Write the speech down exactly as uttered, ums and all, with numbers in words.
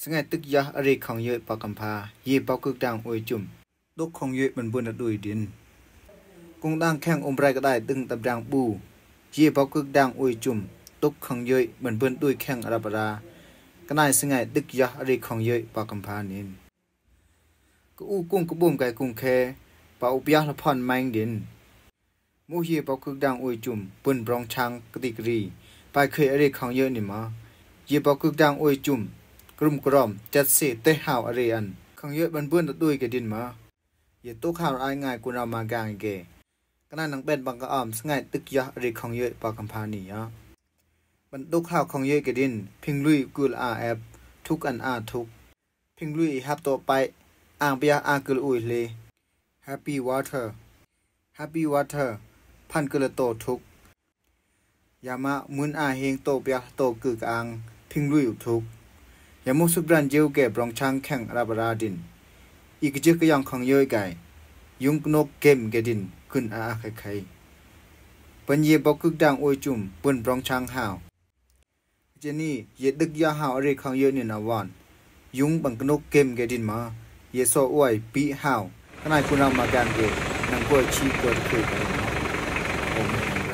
Sèngè tû́kyǎ arě khòngyě pǎ kamphá, yě bò́kû́dǎng ǒ-e cum, tǒ khòngyě bânbûn tadwǒ-e dǐn. Kungdang khè́ng ǒ-brè̌ kadǎ dû̌ tôbryǎng pǔ, yě bò́kû́dǎng ǒ-e cum, tǒ khòngyě bânbûn tadwǒ-e khè́ng arǎparǎ. Kanai sèngè tû́kyǎ arě khòngyě pǎ kamphá nǐ. Kaú kung kabwǒm kè̌kungkhè̌, pǎ ǔpyá̤ laphò́n mè̤́ dǐn. Mǒhyě bò́kû́dǎng ǒ-e cum, pûn brò̤́cháng kadǐkadí, pǎ khwí arě khòngyě nǐ ma. Yě bò́kû́dǎng ǒ-e cum, krumkrò̤m, cè̤́sè tè́hǎo arě an, khòngyě bânbûn tadwǒ-e kè̌ dǐn ma. Yě tǒ hǎo rǎ ngài kǔnò̌ ma gǎngè̌. Kanai nang bè́n bǎ kaòm sèngè tû́kyǎ arě khòngyě pǎ kamphá nǐ yě. Bantǒ hǎo khòngyě kè̌ dǐn, phinglwí kû̌ lǎ èp, htǔk an a htǔk. Phinglwí ihǎptǒ pě, a byá a kû̌ lǔ hlě. Happy water. Happy water, phán kû̌ lǒ tǒ htǔk. Yamá mû̌n a hěng tǒ byá tǒ kû̌ kaǎng, phinglwí htǔk. Yamó supryan jě̤ kè̌ brò̤́cháng khè́ng arǎparǎ dǐn. Ikacuố kayǎ khòngyě kè̌, yǒng kanókè̌ kè̌ dǐn kû̌ a a khè̌khè̌. Panyě bò́kû́dǎng ǒ-e cum, pûn brò̤́cháng hǎo. Kacèní, yě tû́kyǎ hǎo arě khòngyě nǐ navòn. Yǒng bânkanókè̌ kè̌ dǐn ma. Yě sǒ ǒ-e pě hǎo. Kanai kǔnò̌ ma gǎngè̌. Nang kǒ-e cí kǒ-e takhû̌ kè̌ nǐ.